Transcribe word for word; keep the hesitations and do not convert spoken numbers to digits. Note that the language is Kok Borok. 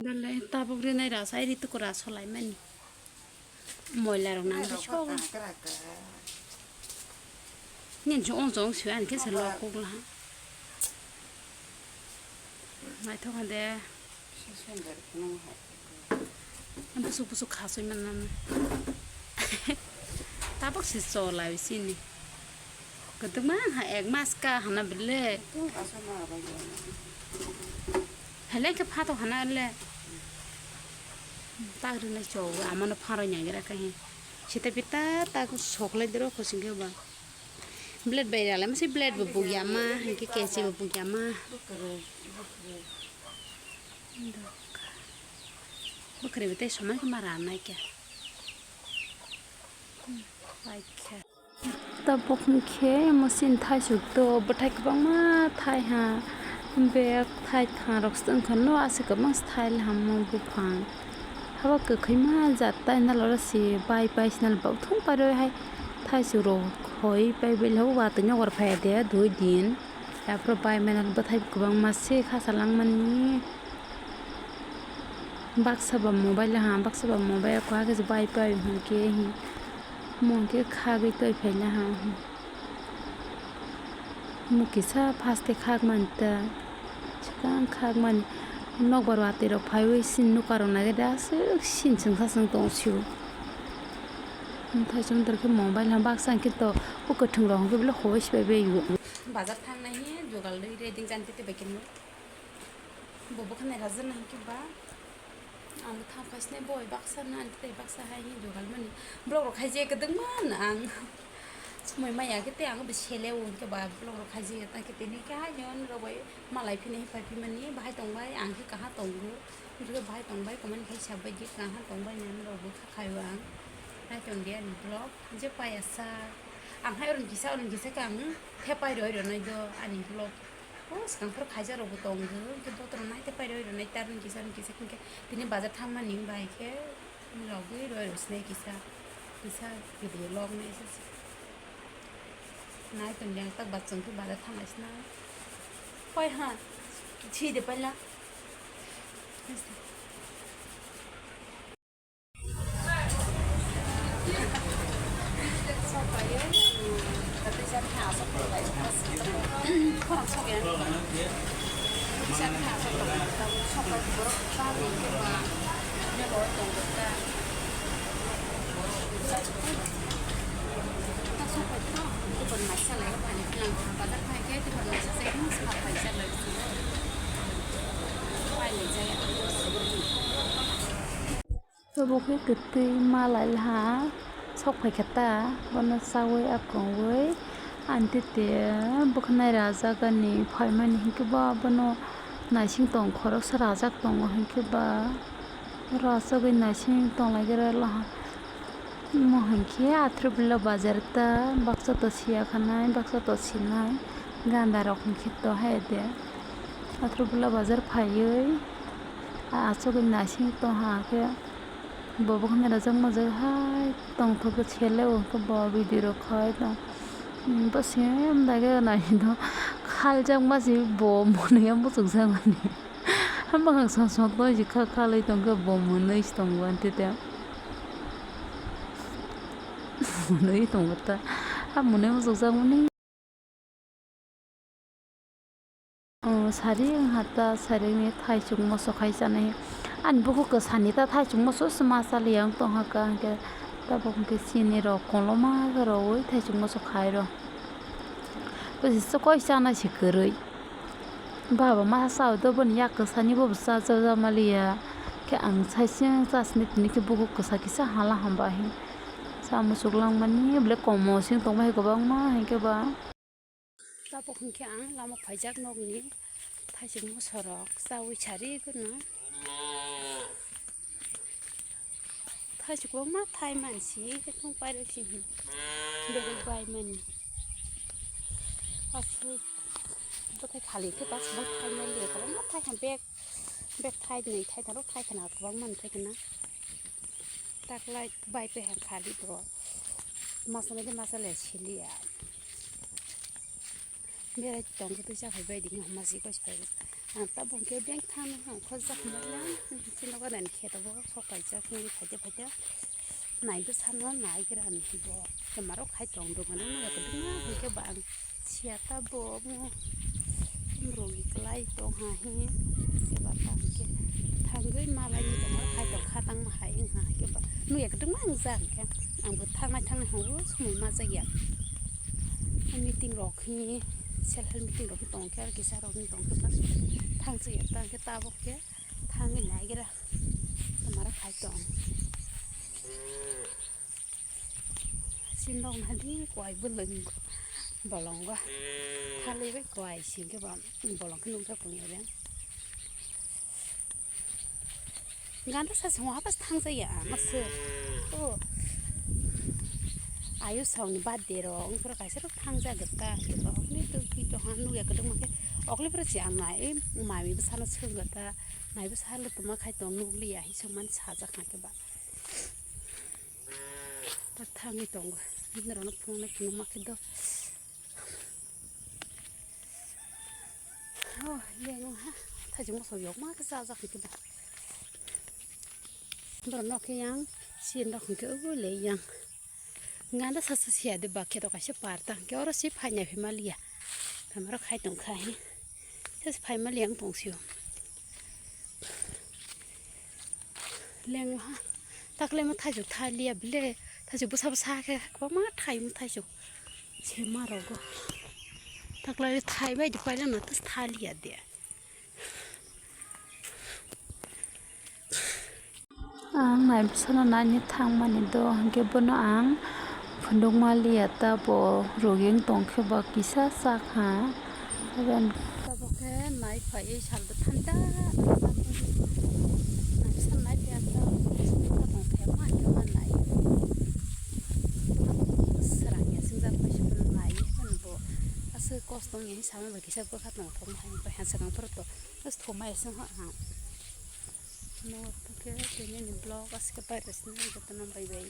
Dole tabuk rinai rasa iri tukura solai mani. Moila rok nang sok. Nini jong jong sui ani khe se lok kuk la. Naithok de. Busuk busuk khasui man nang. Tabuk se cholai sini. Kwtwma ha ek mas ka hana bile. Helai khe phato hana le. Tak rinai chogo amano pharoi naigra khe. Sita pita tak soklai dero khosing khe ba. Blade bai ralai masi blade bo bugya ma, hinkhe kesi bo bugya ma. Bwkrwi bwtwi somai khe ma ranai khe. Bai khe. Tabuk hinkhe machine thaisuk to bwthai kwbangma thai ha. Bek thai thangrok se wngkha no aswk kwbang se thai laham buphang. Haba kwkhwima jat tai nalora se bai pai se nal bauthung pairwi hai thaisuk rok khoi pai bai watwi nokbar phaiya de dui din. Aphuru bai mwnang bwthai kwbangma se kha salangmani. Baksa ba mobile ha, baksa ba mobile ko hakhe se bai pai hwnkhe hi. Mo hwnkhe khagwi twi phaina ha. Mo kisa first khe khakmani ta. Swkang khakmani. Nokbar watwi rok phaiwi sini nukarok naiwi da aswk sini chwngsa chwng tong sio. Thaisong khe mobile ha baksa hwnkhe to o kwthwng rok hwnkhe belai hoi se bai bai o. Bazar thangnai hi jugal rwi ready jani tete bai khe no. Bo bwkha nai rajak nai khe ba ang thang phai sinai boi baksa na ani tei baksa hai hi jugal mani. Vlog rok khai je kwdwng man ang. Somoi maya khe tei ang bo sele o hwnkhe ba vlog rok khai je ta khe tini khe hai nini rok bai malai phini hai phai phi mani bahai tong bai ang khe kaha tongo. Hwnkhe bahai tong bai kwmani khai sa bai je kaha tong bai nini rok bo kha khai o ang. Hai tong di ani vlog je paya sa. Ang hai oron kisa oron kisa khe ang thepai roi rwnai do ani vlog. O swkang phuru khaijak rokbo tongo, hwnkhe botorok nai khe pai roi rwnai, tarni kisa, tarni kisa, hwnkhe tini bazar thangnani bai khe rogwi roi rw sinai kisa, kisa video log nai se se. Nai tongdi ang tak bachung khe bazar thanglai sinai. Koi ha, si de paila. Tabuk khe kwtwi malai ha sok phaikha ta, bono chaui akwngwi aunty te bwkhanai rajak ani phaimani hinkhe ba bono naising tong khoroksa rajak tongo hinkhe ba rajagwi naising tonglaikhe rwla ha. Omo hinkhe athru bela bazar ta baksa to siya khanai baksa to sinai ganda rok hinkhe to hai de athru bela bazar phaiwi achugwi naising tongha khe. Bo bwkhani rajak majak hai tongthok khe sele o khe bo video rok khai tong. Bo same dage nai do khaljak ma se bo mwnwi muchuk jak mani. Hamakhe song song tong si kha khalwi tong khe bo mwnwi se tongo ani tete. Mwnwi tongo ta ha mwnwi muchuk jak mani. O sari wngha ta, sari wngwi thaichuk moso khai chanai. Ani bukhuk kwsani ta thaichuk moso se ma chaliya wng tongkha kha, hinkhe tabuk hinkhe chini rok koloma khe rowui thaichuk moso khai rw. Bwswk se koi chana se kwrwi. Baba masa chawi do boni yak kwsani bobo cha cha maliya. Khe ang sai se chasni tini khe bukhuk kwsa kisa hala hamba hin. Cha muchuk langmani belai komo sing tongma hai kwbangma hinkhe ba. Tabuk hinkhe ang lama phaijak nokni thaichuk mosorok chaui sari kheno. Thaichuk kwbangma thai mansi khe thung pairok si hin. Berek bai mani. Aphuru bwthai khali khe bas bo thai mali kwbangma thai kha bek. Bek thai nwi thai tharo thai khna kwbangma nwi thai khna. Taklai bai pe ha khali bo. Masa nai de masa le siliya. Berai tong khe twi cha phai bai di hwnma si koi si phai. Ang tabuk khe beng thang no hang khojak ma ya. Chini gana ni khe tabuk sok kaijak ni phaide phaide. Nai bwsano nai gra ni bo. Tei marok khai tong do mani no ya kwbangma hwnkhe ba ang siya tabuk mo. Rogi kwlai tong ha hi. Khe ba ta hwnkhe thangwi malai ni tongma khai tong kha tang ma hai wng ha khe ba. No ya kwbangma wng jak hwnkhe. Ang bo thangnai thangnai hwngo somoi ma jak ya. Meeting rok hi self help meeting rok hi tong khe aro kisa rok ni tong khe ba. Thang si ya ta hwnkhe tabuk khe thangwi nai gra. Tei marok khai tong. Sinrok nadi kwai bwlwng bolongo. Thali bai kwai singkhe ba bolong khe nukjak tongya beng. Ganda sa song hapas thangjaya masuk. Oh. Ayu song ni birthday rok ongkora kaisa rok thangjak gata. Okni tu ki to han nukya kwdwng ma khe. Okli bwrwi si ang nai mami bwsano swng gata. Nai bwsalo tongma khai tong nukliya hi song man sajak kha khe ba. Ta thangwi tongo. Bini rokno phunuknai phunukma khe do. Oh, yang ha. Thajak moso yok ma khe chajak khe ba. Borok no khe yang, siyen rok khe obo le yang. Nganda sasa siya de ba khe to kaisa par ta. Khe oro si phaina phi maliya. Thamaro khai tong kha hi. Sasa phai maliya ang tong sio. Leng ha. Takle ma thajak thaliya bile. Thajak bwsa bwsa khe kwbangma thai ma thajak. Se ma rogo. Takle thai bai de kwai na tas thaliya de. Ang nai bwsano naini thangmani do, hwnkhe bono ang phunukma liya ta bo rogeng tongkhe ba kisa sakha. Tabok khe nai phaiwi saldo thanda nai bwsano nai phiya ta tongkhe ma hwnkhe ma nai swrang ya swngjak bai se bono nai phano bo aswk kosto wngya hinwi sama bai kisa bwkha tongthok hai bai ha swkang phuru to. Bas thumai sung ha ang. No, okay, tini ni vlog aske pai resna jotono bye bye.